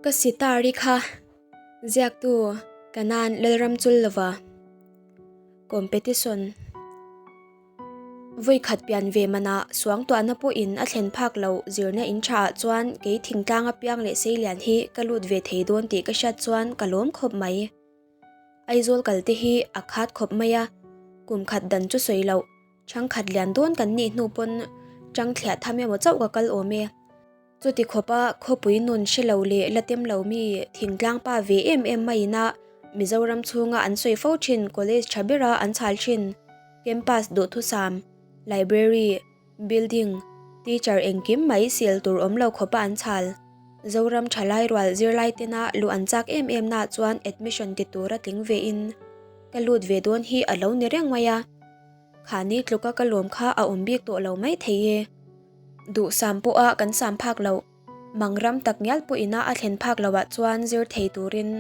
Ka sitar i kha ziaktu Kanan Lalramchul lova Competition Vawi khat pian ve manah suangtuahna pawhin a thlen phak loh zirna in tha ah chuan kei thingtlang apiang leh seilian hi ka lut ve thei dawn tih ka hriat chuan ka lawm khawp mai. Aizawl kal te hi a khat khawp mai a, kum khat dan chu sawi loh. Thangkhat lian dawn kan nih hnu pawn tang thliah tham emaw chauh ka kal awm e. Chuti khawpa khawpui nun hre lo leh la tem lo mi thingtlang pa ve em em maiin a Mizoram chhunga an sawi fo thin college tha bera an chhal thin campus duhthusam, library, building, teacher engkim mai sel tur awm lo khawpa an chhal. Zoram thalai rual zirlai tena luh an chak em em naah chuan admission ti tura tling vein ka lut ve dawn hi a lo ni reng mai a. Khani tluka ka lawm kha a awm bik tawh lo mai thei e. Duhsam pawha kan sam phak loh, mangram tak ngial pawhina a thlen phak loah chuan zir thei turin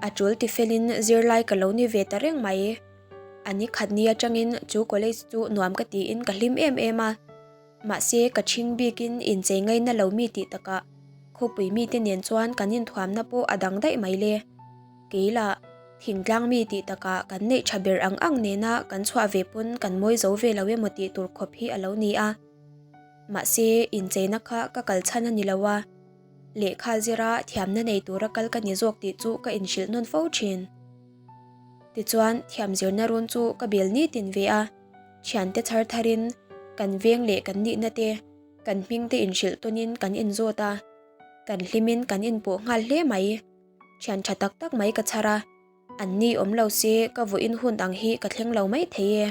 a tul ti felin zirlai ka lo ni ve ta reng mai. A ni khat ni atangin chu college chu nuam ka tiin ka hlim em em a. Mahse ka ṭhing bikin inchei ngaina lo mi tih takah khawpui mite nen chuan kan inthuamna pawh a dang daih mai le. Kei lah, thingtlang mi tih takah kan neih tha ber ang ang nena kan chhuah ve pawn kan mawi zo ve lo emaw tih tur khawp hi a lo ni a. Mahse, incheina kha ka kal chhan a ni lo a, lehkha zira thiamna nei tura kal ka ni zawk tih chu ka inhrilh nawn fo thin. Tichuan, thiam zirna run chu ka bel nitin ve a, thiante chhar tharin kan veng leh kan nihna te, kan hming te inhrilh tawnin kan inzawt a, kan hlimin kan inpawh nghal hle mai. Thian tha tak tak mai ka chhar a, an ni awm lo se ka vawiin hun ang hi ka thleng lo mai thei e.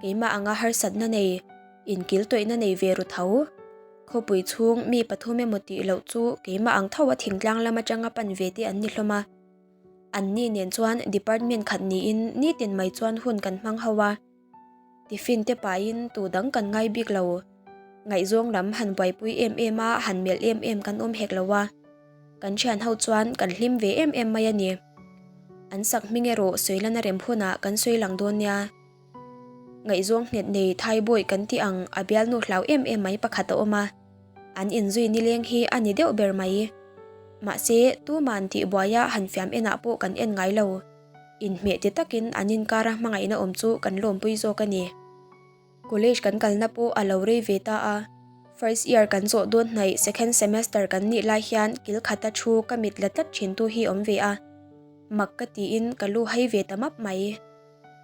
Keimah anga harsatna nei, inkil tawihna nei ve ru tho. Khawpui chhung mi pathum emaw tih loh chu keimah ang tho a thingtlang lam atanga pan ve te an ni hlawm a. An ni nen chuan department khat niin nitin mai chuan hun kan hmang ho a. Tiffin te pahin tu dang kan ngai bik lo. Ngaihzawng lam han buaipui em em a, han melh em em kan awm hek lo a. Kan thian ho chuan kan hlim ve em em mai a ni. An sak hming erawh sawi lana rem hunah kan sawi lang dawn nia. Ngaihzawng nghet nei Thaibawi kan tih ang a bialnu hlau em em mai pakhat a awm a. An inzui nileng hi a ni deuh ber mai. Mahse, tuman tihbuaia han fiam enah pawh kan en ngai lo. Inhmeh ti takin an inkara hmangaihna awm chu kan lawmpui zawk a ni. College kan kalna pawh a lo rei ve ta a, first year kan zawh dawn hnaih second semester kan nih lai hian kil khata thu ka mit la tlat thintu hi awm ve a, mak ka tiin ka lu hai ve ta map mai.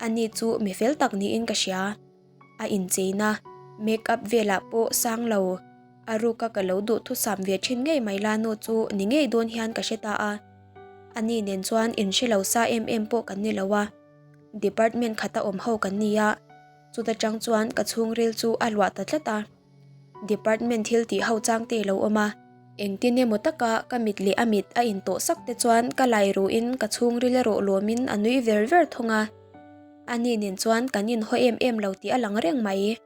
Ani chu mi fel tak niin ka hria. A incheina, make up velah pawh sang lo, a ruka ka lo duhthusam ve thin ngei mai la nu chu ni ngei dawn hian ka hre ta a. Ani nen chuan in hre lo sa em em pawh kan ni lo a, department khata awm ho kan ni a, chuta tang chuan ka chhungril chu a luah ta tlat a. Department thil tih ho chang te lo awm a, engtin emaw taka ka mit leh a mit a intawh sak te chuan ka lai ruhin ka chhungril erawh lawmin a nui ver ver thung a. Ani nen chuan kan inhaw em em lo tih a lang reng mai.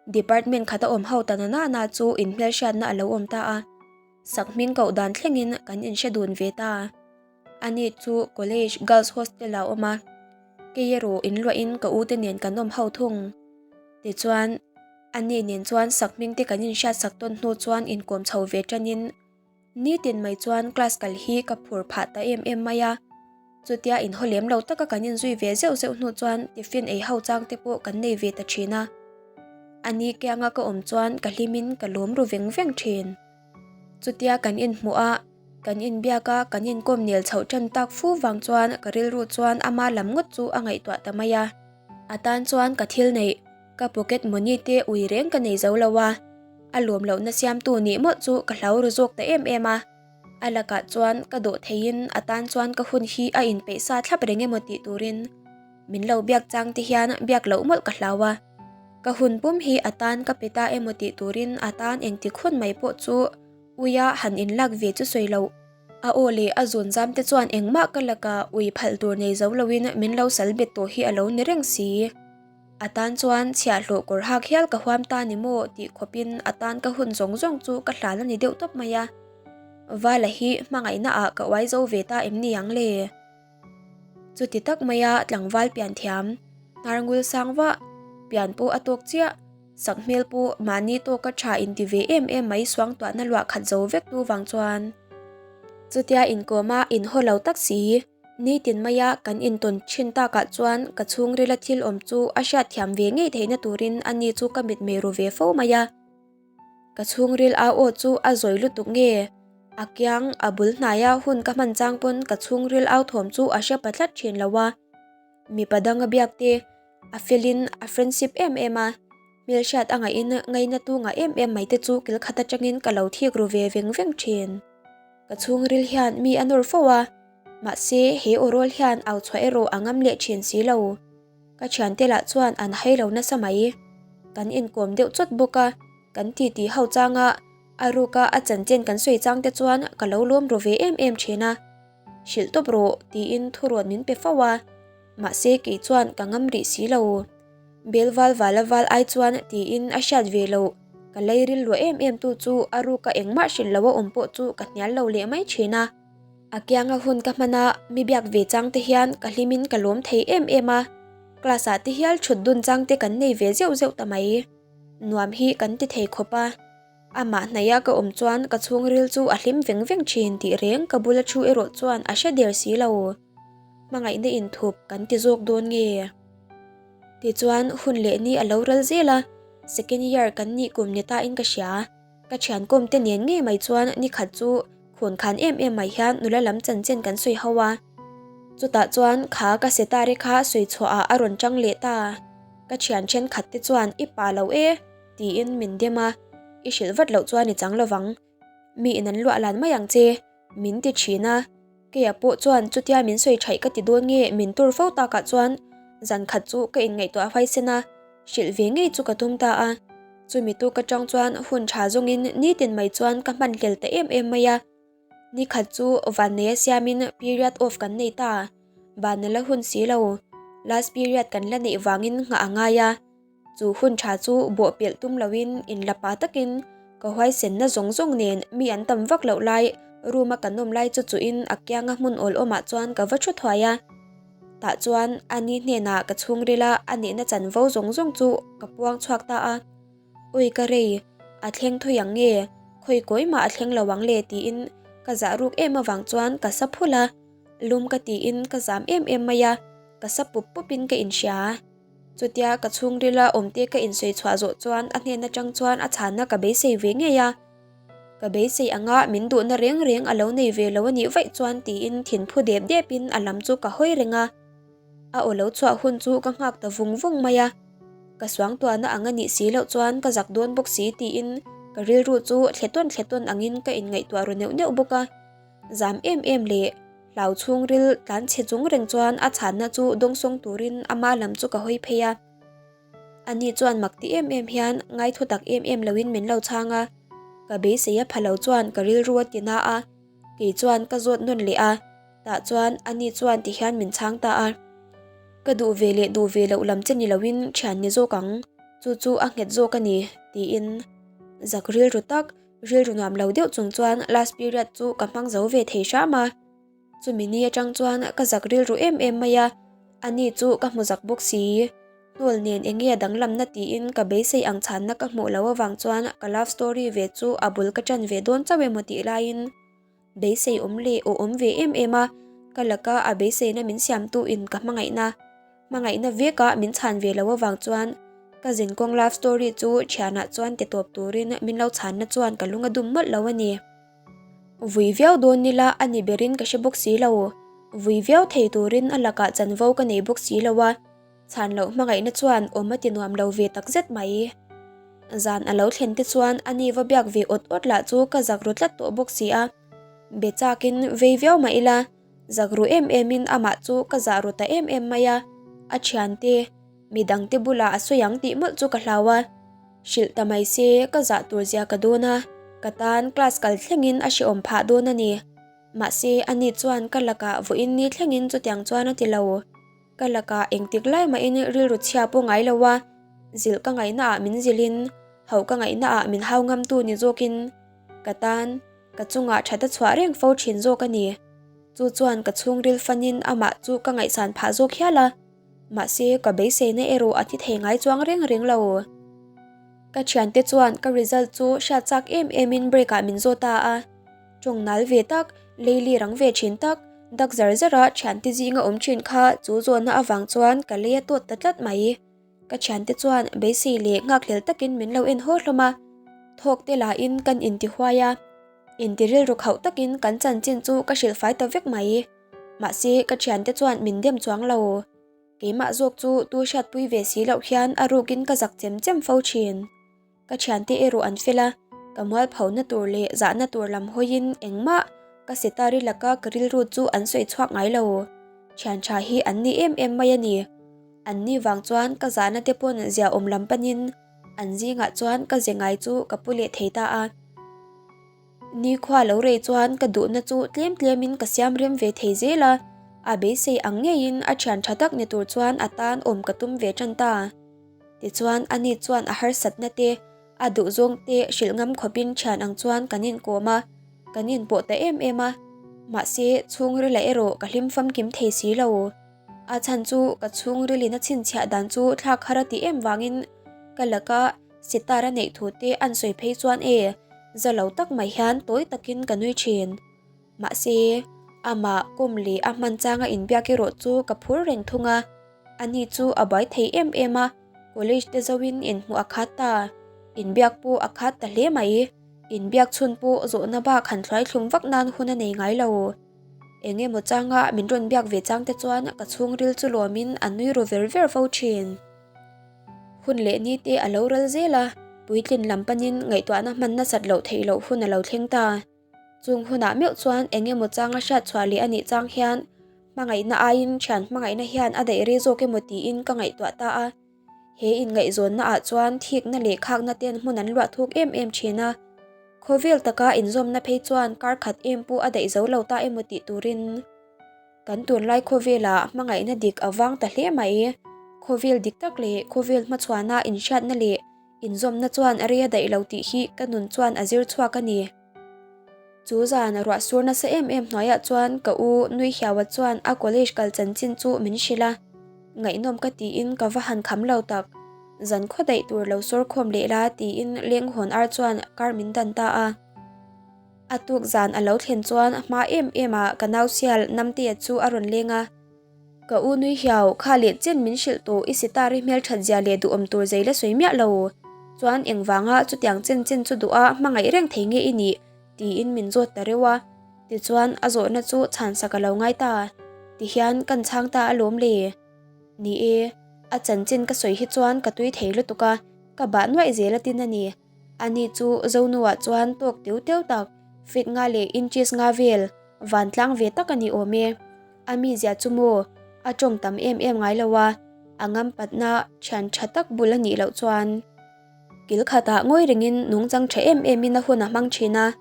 Department khata awm ho ta na na na chu inhmelhriatna a lo awm ta a. Sakhming koh dan thlengin kan inhre dun ve ta. Ani chu college girls hostel ah a awm a, kei erawh inluahin ka u te nen kan awm ho thung. Tichuan, ani nen chuan sakhming te kan inhriat sak tawn hnu chuan inkawm chho ve tanin nitin mai chuan class kal hi ka phur phah ta em em mai a. Chutia inhaw lem lo taka kan inzui ve zeuh zeuh hnu chuan tiffin ei ho chang te pawh kan nei ve ta thin a. Ani kianga ka awm chuan ka hlimin ka lawm ru veng veng thin. Chutia kan inhmuh a, kan inbiak a, kan inkawm nel chhoh tan tak fu vang chuan ka rilru chuan ama lam ngawt chu a ngaihtuah ta mai a. A tan chuan ka thil neih, ka pocket money te ui reng ka nei zo lo a, a lawm lohna siamtu nih mawlh chu ka hlau ru zawk ta em em a. A lakah chuan ka dawh theiin a tan chuan ka hun hi a inpeih sa thlap reng emaw tih turin min lo biak chang te hian biak loh mawlh ka hlau a. Ka hun pum hi a tan ka pe ta emaw tih turin a tan engtik hun mai pawh chu uia han inlak ve chu sawi loh. A aw leh a zun zam te chuan engmah ka laka ui phal tur nei zo loin min lo sal bet tawh hi a lo ni reng si. A tan chuan chhiahhlawh kawr hak hial ka huam ta ni maw tih khawpin a tan ka hun zawng zawng chu ka hlan a ni deuh tawp mai a. Vala hi hmangaihna ah ka uai zo ve ta em ni ang le? Chuti tak maia tlangval pian thiam, hnar ngul sang vah, pian pawh a tawk chiah, sak hmel pawh mahni tawka tha inti ve em em mai suangtuahna luah khat zo vek tu vang chuan. Chutia inkawma inhaw lo tak si, nitin maia kan intawn thin takah chuan ka chhungrila thil awm chu a hriatthiam ve ngei theihna turin ani chu ka mitmei ru ve fo mai a. Ka chhungril au aw chu a zawi lutuk nge? A kiang a bul hnaia hun ka hman chang pawn ka chhungril au thawm chu a hre pa tlat thin lo a. Mipa dang a biak te a felin a friendship em em a, hmelhriat a ngaihin ngaina tu ngah em em mai te chu kil khat atangin ka lo thik ru ve veng veng thin. Ka chhungril hian mi a nawr fo a, mahse he aw rawl hian au chhuah erawh a ngam leh thin si lo. Ka thiante lah chuan an hai lo nasa mai. Kan inkawm deuh chawt bawk a, kan titi ho changa a ruka a chanchin kan sawi chang te chuan ka lo lawm ru ve em em thin a. Hrilh tawp rawh tiin thurawn min pe fo a, mahse kei chuan ka ngam rih si lo. Bel val vala val ai chuan tiin a hriat ve loh, ka lei rilru em em tu chu a ruka engmah hrilh lo a awm pawh chu ka hnial lo leh mai thin a. A kianga hun ka hman a, mi biak ve chang te hian ka hlimin ka lawm thei em em a, class ah te hial thut dun chang te kan nei ve zeuh zeuh ta mai. Nuam hi kan ti thei khawp a, amah hnaih a ka awm chuan ka chhungril chu a hlim veng veng thin tih reng ka bula thu erawh chuan a hre der si lo. Hmangaihna inthup kan ti zawk dawn nge? Tichuan hun leh ni a lo ral zel a, second year kan nih kum ni ta in ka hria. Ka thiankawm te nen ngei mai chuan ni khat chu khawn khan em em mai hian nula lam chanchin kan sawi ho a. Chutah chuan kha ka setare kha sawi chhuah ah a rawn chang leh ta. Ka thian thenkhat te chuan i pa lo e tiin min dem a, i hrilh vat loh chuan i chang lovang. Mi in an luah lan mai ang che min ti thin a. Keia pawh chuan chutia min sawi thaih ka ti dawn nge min tur fo takah chuan zan khat chu ka inngaihtuah huaisen a. Hrilh ve ngei chu ka tum ta a, chumi tuk atang chuan hun tha zawngin nitin mai chuan ka hman hlel ta em em mai a. Nikhat chu vanneia siamin period off kan nei ta, ban a la hun si lo, last period kan la neih vangin nghah a ngai a, chu hun tha chu bawhpelh tum loin inla pa takin ka huaisenna zawng zawng nen mi an tam vak loh lai room a kan awm lai chu chuhin a kianga hmun awl awmah chuan ka va thu thuai a. Tah chuan a ni hnenah ka chhungrila a nihna chanvo zawng zawng chu ka puang chhuak ta a. Ui ka rei, a thleng thui ang nge, khawi kawi mah a thleng lo ang le tiin ka zah ruk em avang chuan ka sa phul a, lum ka tiin ka zam em em mai a, ka sa pup pupin ka inhria. Chutia ka chhungrila awmte ka insawi chhuah zawh chuan a hnen atang chuan a chhanna ka beisei ve ngei a. Ka beisei anga min duhna reng reng a lo nei ve lo a nih vaih chuan tiin thinphu dep depin a lam chu ka hawi reng a. A aw lo chhuah hun chu ka nghak ta vung vung mai a. Ka suangtuahna ang a nih si loh chuan ka zak dawn bawk si tiin ka rilru chu thle tawn thle tawn angin ka inngaihtuah ru neuh neuh bawk a. Zam em em leh hlau chhungril tlanchhe chung reng chuan a chhanna chu dawngsawng turin ama lam chu ka hawi phei a. Ani chuan mak ti em em hian ngai thu tak em em loin min lo chhang a, ka beisei a pha lo chuan ka rilru a ti na a, kei chuan ka zawt nawn leh a, tah chuan ani chuan ti hian min chhang ta a. Ka duh ve leh duh ve loh lam che ni loin thian ni zawk ang, chu chu a nghet zawk a ni, tiin zak rilru tak, rilru nuam lo deuh chung chuan last period chu ka hmang zo ve thei hram a. Chumi ni atang chuan ka zak rilru em em mai a, ani chu ka hmu zak bawk si. Hnawl nen eng nge danglamna tiin ka beisei ang chhanna ka hmuh loh avang chuan ka love story ve chu a bul ka ṭan ve dawn chauh emaw tih laiin beisei awm leh aw awm ve em em a, ka laka a beiseina min siamtu in ka hmangaihna hmangaihna veka min chhan ve loh avang chuan ka zinkawng love story chu ṭhianah chuan ti tawp turin min lo chhanna chuan ka lung a dum mawlh lo a ni. Vui viau dawn nila a ni berin ka hre bawk si lo. Vui viau thei turin a lakah chanvo ka nei bawk si lo a, chhan loh hmangaihna chuan awm a ti nuam lo ve takzet mai. Zan a lo thlen te chuan a ni va biak ve awt awt lah chu ka zak ru tlat tawh bawk si a. Be chakin vei viau mah ila, zak ru em emin amah chu ka zah ru ta em em mai a, a thiante, midangte bulah a sawi ang tih mawlh chu ka hlau a. Hrilh ta mai se ka zah tur zia ka dawn a, ka tan class kal thlengin a hrehawm phah dawn a ni. Mahse, ani chuan ka lakah vawiin ni thlengin chutiang chuan a ti lo. Ka lakah engtik lai mahin rilru chhia pawh ngai lo a, zilh ka ngaihnaah min zilhin, hauh ka ngaihnaah min hau ngamtu ni zawkin ka tan ka chungah that a chhuah reng fo thin zawk a ni. Chu chuan ka chhungril fanin amah chu ka ngaihsan phah zawk hial a. Mahse, ka beiseina erawh a thi thei ngai chuang reng reng lo. Ka thiante chuan ka result chu hriat chak em emin break ah min zawt ta a. Tawng nal ve tak, Leili rang ve thin tak, dak zar zara thiante zinga awm thin kha chu zawhna avang chuan ka lei a tawt ta tlat mai. Ka thiante chuan beisei leh nghakhlel takin min lo en haw hlawm a, thawk te lahin kan intihuai a, inti rilru khauh takin kan chanchin chu ka hrilh fai ta vek mai. Mahse ka thiante chuan min dem chuang lo. Keimah zawk chu tu hriatpui ve si loh hian a rukin ka zak chem chem fo thin. Ka thiante erawh an fel a, ka mualphona tur leh zahna tur lam hawiin engmah ka sitari laka ka rilru chu an sawi chhuak ngai lo. Thian tha hi an ni em em mai a ni. An ni vang chuan ka zahna te pawn ziaawm lam panin an zingah chuan ka ze ngai chu ka pu leh thei ta a. Nikhua lo rei chuan ka duhna chu tlem tlemin ka siam rem ve thei zel a, a beisei ang ngeiin a thian tha tak ni tur chuan a tan awm ka tum ve tan ta. Tichuan ani chuan a harsatna te, a duhzawng te hrilh ngam khawpin thian ang chuan kan inkawm a, kan inpawh ta em em a. Mahse, chhungrila erawh ka hlim famkim thei si lo. A chhan chu ka chhungrilin a chhinchhiah dan chu thlak har a tih em vangin ka laka Sitar a neih thu te an sawi phei chuan e, za lo tak mai hian tawi takin ka nui thin. Mahse, amah kum leh a hman changa inbiak erawh chu ka phur reng thung a. Ani chu a buai thei em em a, college te zoin inhmuh a khat ta. Inbiak pawh a khat ta hle mai. Inbiak chhun pawh zawhna bak han thluai thlum vak nan hun a nei ngai lo. Eng emaw changa min rawn biak ve chang te chuan ka chhungril chu lawmin a nui ru ver ver fo thin. Hun leh ni te a lo ral zel a, puitlin lam panin ngaihtuahna hman nasat loh theih loh hun a lo thleng ta. Chung hunah meuh chuan eng emaw changa hriat chhuah leh a nih chang hian hmangaihna aiin thian hmangaihna hian a daih rei zawk emaw tiin ka ngaihtuah ta a. He inngaihzawnna ah chuan thikna leh khakna ten hmun an luah thuk em em thin a. Khawvel taka inzawmna phei chuan kar khat em pawh a daih zo lo ta emaw tih turin. Kan tunlai khawvelah hmangaihna dik a vang ta hle mai. Khawvel dik tak leh khawvel hmachhuana inhriatna leh inzawmna chuan a rei a daih lo tih hi ka nun chuan a zir chhuak a ni. Chu zan ruah sur nasa em em hnuaiah chuan ka u Nui Hiaua chuan a college kal chanchin chu min hrilh a. Ngaihnawm ka tiin ka va han kham lo tak. Zan khaw daih tur lo sawr khawm leh la tiin lenghawn ar chuan kar min dan ta a. A tuk zan a lo thlen chuan hma em em ah ka nau sial Namtea chu a rawn leng a. Ka u nui hiau, kha leh chen min hrilh tawh i sitar i hmelthat zia leh duhawm tur zei la sawi miah lo. Chuan engvanga chutiang chen chen chu duh a hmangaih reng thei nge i nih? tiin min zawt ta reuh a. Tichuan a zawhna chu chhansak a lo ngai ta. Tihian kan chhang ta alawm le. Ni e, a chanchin ka sawi hi chuan ka tui thei lutuk a, ka bah nuaih zel a tin a ni. Ani chu Zonuah chuan tawk teu teu tak, feet nga leh inches nga vel, vantlang ve tak a ni awm e. A mizia chu maw, a tawng tam em em ngai lo a, a ngampatna thian tha tak bul a nih loh chuan. Kil khatah ngawi rengin nungchang tha em emin a hun a hmang thin a,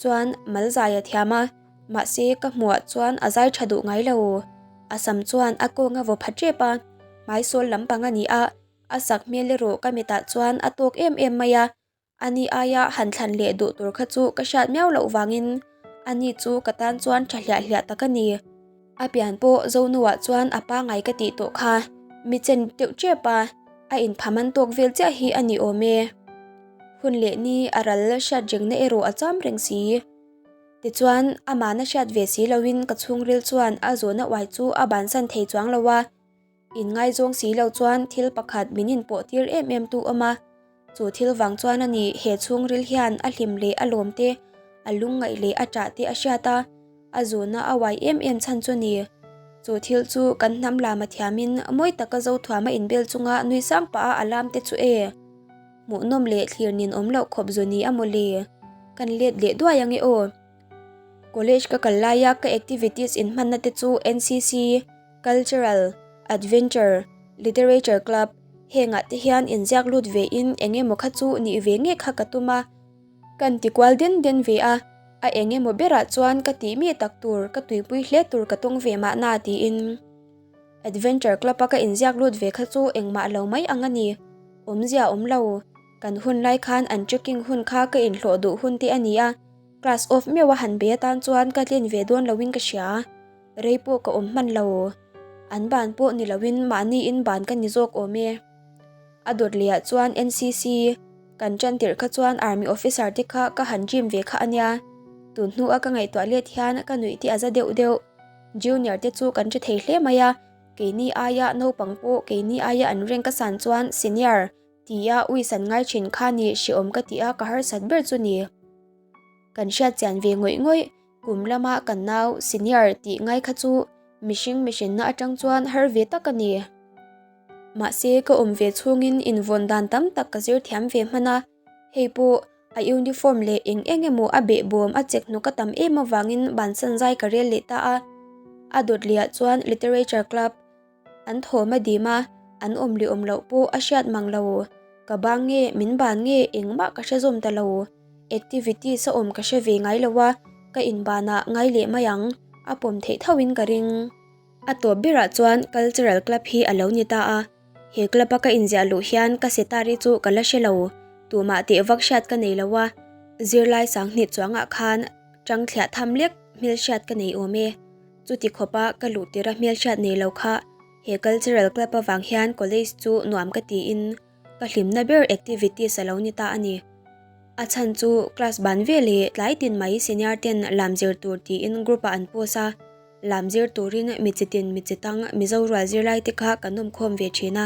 chuan mal zai a thiam a, mahse ka hmuhah chuan a zai tha duh ngai lo. A sam chuan a kawng a vaw pha tep a, hmaisawl lampang a ni a, A sak hmel erawh ka mitah chuan a tawk em em mai a, ani aia han thlan leh duh tur kha chu ka hriat miau loh vangin ani chu ka tan chuan tha hliah hliah tak a ni. A pian pawh Zonuah chuan a pangai ka tih tawh kha, mi chen deuh tep a, a inpha man tawk vel chiah hi a ni awm e. Hun leh ni a ral hriat rengna erawh a cham reng si. Tichuan, amahna hriat ve si loin ka chhungril chuan a zawhna uai chu a bansan thei chuang lo a, Inngaizawng si lo chuan thil pakhat min inpawh tir em em tu awm a, chu thil vang chuan a ni he chhungril hian a hlim leh a lawm te, a lungngaih leh a ṭah te a hriat a, a zuna a uai em em chhan chu ni. Chu thil chu kan hnam lama thiamin mawi taka Zothuam a inbel chunga nui sang pah a a lam te chu e. Hmuhnawm leh thlir nin awm loh khawp zu ni a maw le. Kan let leh duai ange aw. College ka kal laia ka activities inhmanna te chu NCC, Cultural, Adventure, Literature Club hengah te hian inziak lut ve in eng emaw kha chu nih ve nge kha ka tum a, kan ti kual den den ve a, a eng emaw berah chuan ka tih mi tak tur ka tuipui hle tur ka tawng ve mahna tiin Adventure Club a ka inziak lut ve kha chu engmah lo mai ang a ni, awmzia awm lo, kan hun lai khan an trekking hun kha ka inhlawh duh hun te a ni a, class off meuh a han be atan chuan ka tlin ve dawn lo in ka hria. Rei pawh ka awm hman lo. An ban pawh ni loin mahniin ban ka ni zawk awm e. A dawt lehah chuan NCC kan tan tirh kha chuan Army officer te kha ka han dream ve kha a nia. Tun hnua ka ngaihtuah let hian ka nuih te a za deuh deuh. Junior te chu kan hre thei hle mai a, keini aia naupang pawh keini aia an rank a san chuan senior tia uisan ngai thin kha ni hreawm ka tih a ka harsat ber chu ni. Kan hriat chian ve ngawih ngawih kum lama kan nau senior tih ngai kha chu mihring mihrinna atang chuan har ve tak a ni. Mahse ka awm ve chhungin invawn dan tam tak ka zir thiam ve hman a. Hei pawh a uniform leh eng eng emaw a behbawm a chek hnawk a tam em avangin bansan zai ka rel leh ta a. A dawt lehah chuan Literature Club an thawm a dim a, an awm leh awm loh pawh a hriat mang lo. Ka bang nge min ban nge engmah ka hre zawm ta lo. Activities a awm ka hre ve ngai lo a, ka inbanah ngai leh mai ang, a pawm theih thoin ka ring. A tawp berah chuan Cultural Club hi a lo ni ta a. He club a ka inziah luh hian ka setari chu ka la hre lo, tumah teh vak hriat ka nei lo a, zirlai sanghnih chuangah khan tang thliah tham lek hmelhriat ka nei awm e. Chuti khawpa ka luh tirh a hmelhriat nei lo kha he cultural club avang hian college chu nuam ka tiin ka hlimna ber activities a lo ni ta a ni. A chhan chu class ban veleh tlai tin mai senior ten lam zir tur tiin group ah an post a. Lam zir turin mi chitin mi chitang Mizo rual zirlai te kha kan awm khawm ve thin a.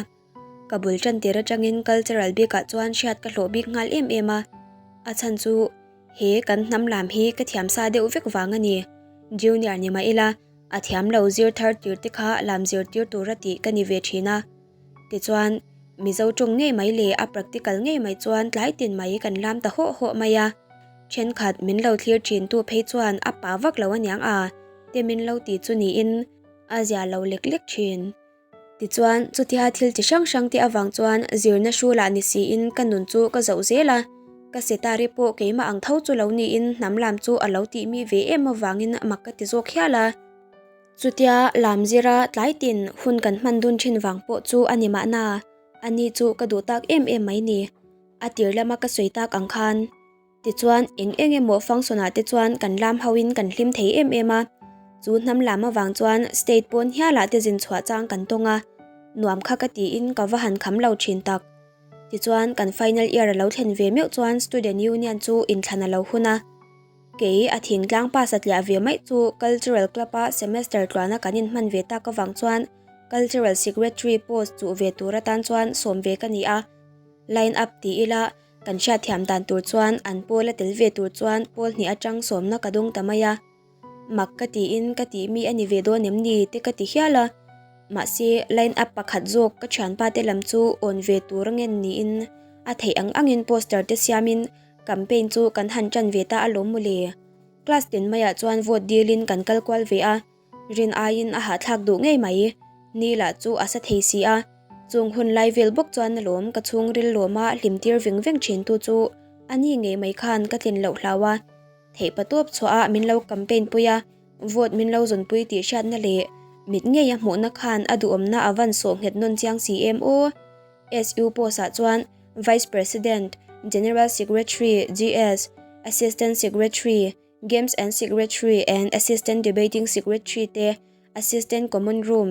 Ka bul tan tir atangin cultural bikah chuan hriat ka hlawh bik nghal em em a. A chhan chu he kan hnam lam hi ka thiam sa deuh vek vang a ni. Junior ni mah ila a thiam lo zir thar tir te kha lam zir tir tura tih ka ni ve thin a. Tichuan Mizo tawng ngei mai leh a practical ngei mai chuan tlai tin mai kan lam ta hawh hawh mai a. Thenkhat min lo thlir thin tu phei chuan a pa vak lo aniang a, te min lo ti chu niin a zia lo lek lek thin. Tichuan, chutia thil chi hrang hrang te avang chuan zirna hrulah ni siin ka nun chu ka zoh zel a, ka setari pawh keimah ang tho chu lo niin hnam lam chu a lo tih mi ve em avangin mak ka ti zawk hial a. Chutia lam zira tlai tin hun kan hman dun thin vang pawh chu a ni mahna, ani chu ka duh tak em em mai ni. A tir lama ka sawi tak ang khan. Tichuan, eng eng emaw function ah te chuan kan lam ho in kan hlim thei em em a. Chu hnam lam avang chuan state pawn hial ah te zin chhuah chang kan tawng a. Nuam kha ka tiin ka va han kham lo thin tak. Tichuan, kan final year a lo thlen ve meuh chuan student union chu inthlan a lo hun a. Kei a thingtlang pa satliah ve mai chu cultural club a semester tluana kan inhman ve tak avang chuan cultural secretary post chuh ve tur atan chuan sawm ve ka ni a. Line up ti ila kan hriatthiam dan tur chuan an pawl a tel ve tur chuan pawl hnih atang sawmna ka dawng ta mai a. Mak ka tiin ka tih mi a ni ve dawn em ni te ka ti hial a. Mahse line up pakhat zawk ka thianpa te lam chu awn ve tur a ngen niin a theih ang angin poster te siamin campaign chu kan han tan ve ta alawm mawle. Class tin maiah chuan vote dilin kan kal kual ve a. Rin aiin a hahthlak duh ngei mai. Ni lah chu a sa thei si a, chung hun lai vel bawk chuan alawm ka chhungril lawma hlim tir veng veng thin tu chu a ni ngei mai khan ka tlin loh hlau a. Theihpa tawp chhuah a min lo campaign pui a, vote min lo zawnpui tih hriatna leh mit ngei a hmuhna khan a duhawmna a van sawh nghet nawn chiang si em aw. SU post ah chuan Vice President, General Secretary, GS, Assistant Secretary, Games and Secretary and Assistant Debating Secretary te, Assistant Common Room,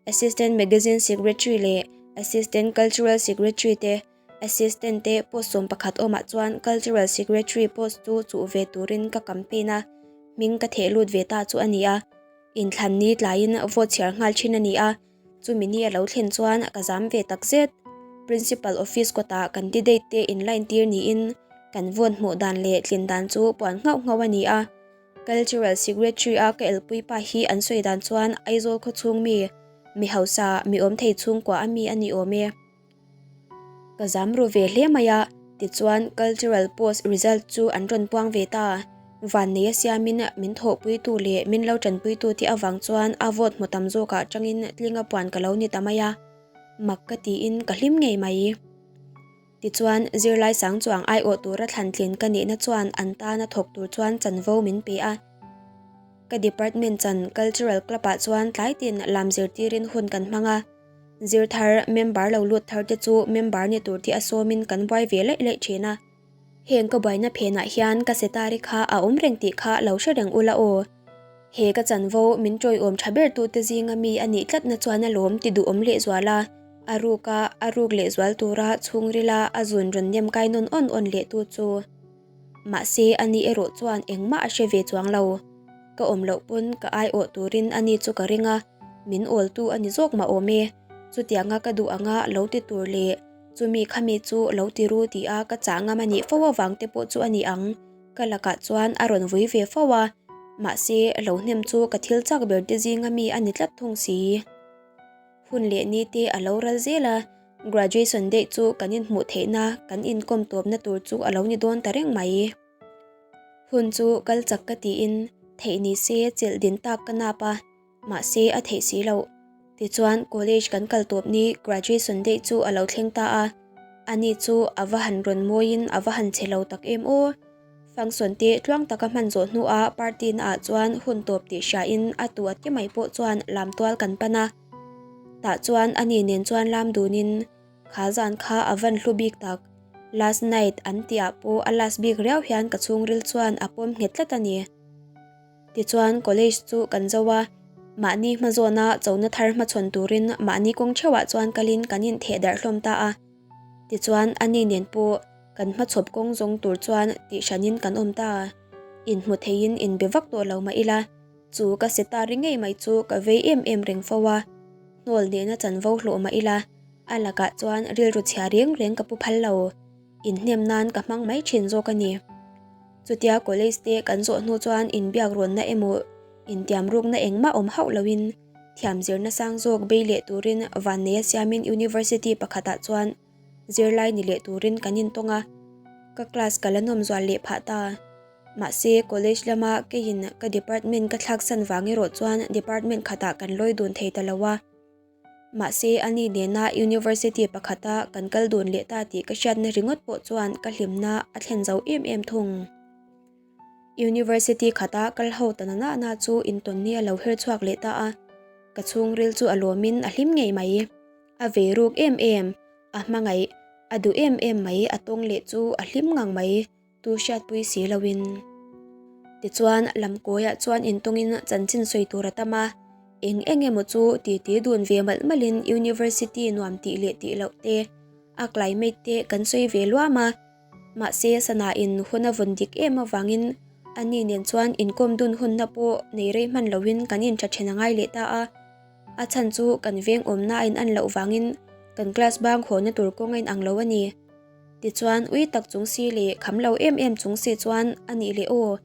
Assistant Magazine Secretary leh Assistant Cultural Secretary te, Assistant te post 11 awmah chuan Cultural Secretary post chu chuh ve turin ka campaign a, hming ka theh lut ve ta chu a ni a. Inthlan ni tlaiin vote chhiar nghal thin a ni a. Chumi ni a lo thlen chuan ka zam ve tak zet. Principal office kawtah candidate te in line tir niin kan vote hmuh dan leh tlin dan chu puan nghauh nghauh a ni a. Cultural Secretary a ka elpui pa hi an sawi dan chuan Aizawl khawchhung mi, mi hausa, mi awm thei chhungkua a mi a ni awm e. Ka zam ru ve hle mai a, tichuan cultural post result chu an rawn puang ve ta. Vannei a siamin min thawhpuitu leh min lo tanpuitu te avang chuan a vote hmu tam zawkah tangin tlinga puan ka lo ni ta mai a, mak ka tiin ka hlim ngei mai. Tichuan zirlai sang chuang aiawh tura thlan tlin ka nihna chuan an tana thawk tur chuan chanvo min pe a. Ka department chan cultural club ah chuan tlai tin lam zirtirin hun kan hmang a. Zir thar, member lo lut thar te chu member ni tur te a sawmin kan buai ve laih laih thin a. Heng ka buaina phenah hian ka setari kha a awm reng tih kha lo hre reng ula aw. He ka chanvo min tawiawm tha ber tute zinga mi a nih tlatna chuan a lawm ti duhawm lehzual a, a ruka a ruk lehzual tura chhungrila a zun rawn nem kai nawn awn awn leh tu chu. Mahse ani erawh chuan engmah a hre ve chuang lo. Ka awm loh pawn ka aiawh turin ani chu ka ring a, min awltu a ni zawk mah awm e. Chutianga ka duh anga lo ti tur leh chumi khami chu lo ti ru ti a ka chah ngam a nih fo avang te pawh chu a ni ang. Ka lakah chuan a rawn vui ve fo a, mahse lo hnem chu ka thil chak ber te zinga mi a ni tlat thung si. Hun leh ni te a lo ral zel a, graduation day chu kan inhmuh theihna, kan inkawm tawpna tur chu a lo ni dawn ta reng mai. Hun chu kal chak ka tiin theih ni se chelh din tak ka nap a, mahse a theih si loh. Tichuan college kan kal tawp ni graduation day chu a lo thleng ta a, ani chu a va han rawn mawiin a va han che lo tak em aw. Function te tluang taka hman zawh hnuah party na ah chuan hun tawp tih hriain a tu a te mai pawh chuan lam tual kan pan a. Tah chuan ani nen chuan lam dunin Kha zan kha a van hlu bik tak. Last night an tih ah pawh a last bik riau hian ka chhungril chuan a pawm nghet tlat a ni. Tichuan college chu kan zo a, mahni hmazawna chona thar hmachhawn turin mahni kawng theuhah chuan kalin kan intheh darh hlawm ta a. Tichuan ani nen pawh kan hmachhawp kawng zawng tur chuan tihhranin kan awm ta. Inhmu theiin inbe vak tawh lo mah ila, chu ka sitari ngei mai chu ka vei em em reng fo a. Hnawl nena chanvo hlawh mah ila, a lakah chuan rilru chhia reng reng ka pu phal lo. Inhnem nan ka hmang mai thin zawk a ni. Chutia college te kan zawh hnu chuan inbiak rawnna emaw intiam rukna engmah awm hauh loin thiam zirna sang zawk bei leh turin vanneia siamin university pakhatah chuan zirlai ni leh turin kan intawng a, ka class ka la nawm zual leh phah ta. Mahse college lama keiin ka department ka thlaksan vang erawh chuan department khatah kan lawi dun thei ta lo a. Mahse ani nena university pakhata kan kal dun leh ta tih ka hriatna ringawt pawh chuan ka hlimna a thlen zo em em thung. University khata kal ho ta na na na chu intawnni a lo her chhuak leh ta a, ka chhungril chu a lawmin a hlim ngei mai. A vei ruk em em, a hmangaih, a duh em em mai a tawng leh chu a hlim ngang mai. Tu hriatpui si loin. Tichuan, Lamkawiah chuan intawngin chanchin sawi tur a tam a, eng eng emaw chu titi dun ve malh malhin University nuam tih leh tih loh te, a climate te kan sawi ve luam a. Mahse, sana in hun a vawn dik em avangin ani nen chuan inkawm dun hunna pawh nei rei hman loin kan intha then a ngai leh ta a. A chhan chu kan veng awmna a in an loh vangin kan class bang hawnna tur kawng a inang lo a ni. Tichuan ui tak chung si leh kham lo em em chung si chuan a nih leh aw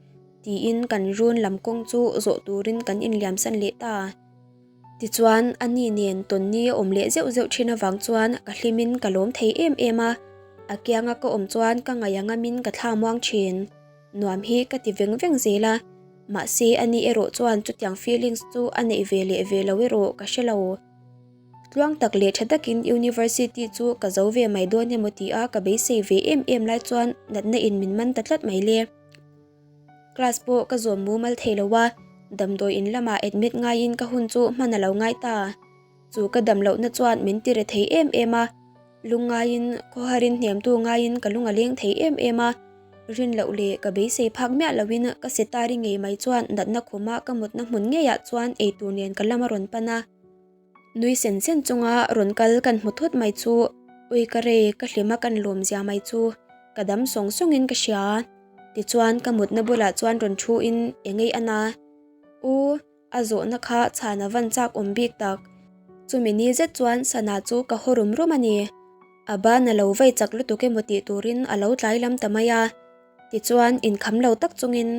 tiin kan run lam kawng chu zawh turin kan inliamsan leh ta. Tichuan a ni nen tawnni a awm leh zeuh zeuh thin avang chuan ka hlimin ka lawm thei em em a, a kianga ka awm chuan ka ngaih a ngamin ka thla muang thin. Nuam hi ka ti veng veng zel a, mahse a ni erawh chuan chutiang feelings chu a neih ve leh ve lo erawh ka hre lo. Tluang tak leh tha takin University chu ka zo ve mai dawn emaw ti a ka beisei ve em em lai chuan natna in min man ta tlat mai le. Class pawh ka zawm mumal thei lo a, damdawi in lamah admit ngaiin ka hun chu hman a lo ngai ta. Chu ka dam lohna chuan min ti re thei em em a, lungngaiin khawharin hniamtu ngaiin ka lung a leng thei em em a, rin loh leh ka beisei phak miah loin ka sitari ngei mai chuan natna khuma ka mutna hmun ngeiah chuan eitur nen ka lam a rawn pan a. Nui sen sen chunga rawn kal kan hmu thut mai chu ui ka rei ka hlima kan lawm zia mai chu ka dam sawng sawngin ka hria. Tichuan ka mutna bulah chuan rawn thu in engei a na. U, a zawhna kha chhan a van chak awm bik tak. Chumi ni zet chuan sana chu ka haw rum rum a ni. A ban a lo vei chak lutuk emaw tih turin a lo tlai lam ta mai a. Tichuan inkham lo tak chungin,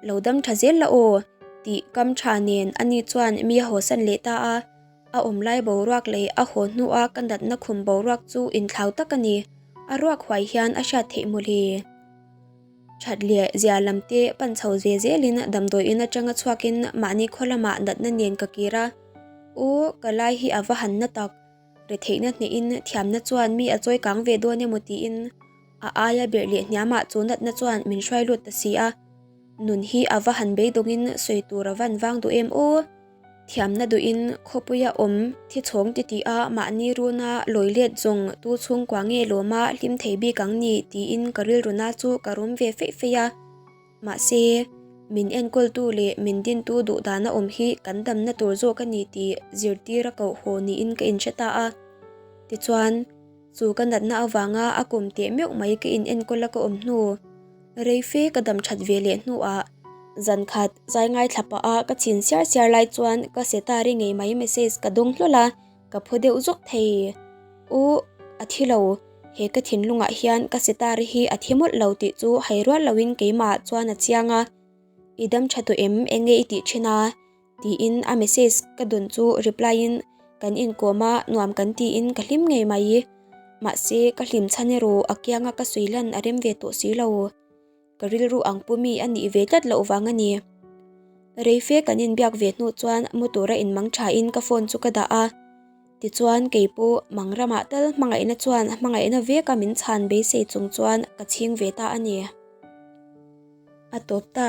Lo dam tha zel la aw, tih kam tha nen ani chuan mi a hawsan leh ta a. A awm lai boruak leh a haw hnua ka natna khum boruak chu inthlau tak a ni. A ruak huai hian a hriat theih mawle. That leh zia lam te pan chho ve zelin damdawi in atanga chhuakin mahni khaw lamah natna nen ka kir a. U, ka lai hi a va han na tak. Retheihna hnehin thiamna chuan mi a chawi kang ve dawn emaw tiin A aia berh leh hniamah chu natna chuan min hruai lut ta si a, nun hi a va han beidawngin sawi tur a van vang duh em aw? Thiamna duhin khawpuia awm thi chhawng ti tih a mahni runa lawi let zawng tu chhungkua nge lawma hlim thei bik ang ni tiin ka rilruna chu ka rum ve feih feih a. Mahse, min enkawltu leh min dintu duh dana awm hi kan damna tur zawk a ni tih zirtir a koh haw niin ka inhre ta a. Tichuan, Chu ka natna avanga a kum teh meuh mai ka in enkawl a ka awm hnu. Rei fe ka dam that ve leh hnuah zan khat zai ngaithla pah a ka chhin siar siar lai chuan ka setari ngei mai message ka dawng hlawl a, ka phaw deuh zawk thei. U, a thi lo, he ka thinlungah hian ka setari hi a thi mawlh lo tih chu hai rual loin keimahah chuan a chiang a. I dam tha tawh em, enge i tih thin a? Tiin a message ka dawn chu reply in kan inkawm a, nuam kan tiin ka hlim ngei mai. Mahse, ka hlim chhan erawh a kianga ka sawi lan a rem ve tawh si lo. Ka rilru ang pu mi a nih ve tlat loh vang a ni. Rei fe kan inbiak ve hnu chuan motor a inmang thain ka phone chu ka dah a. Tichuan kei pawh mang ramah tal hmangaihna chuan hmangaihna veka min chhan beisei chung chuan ka chhing ve ta a ni. A tawp ta.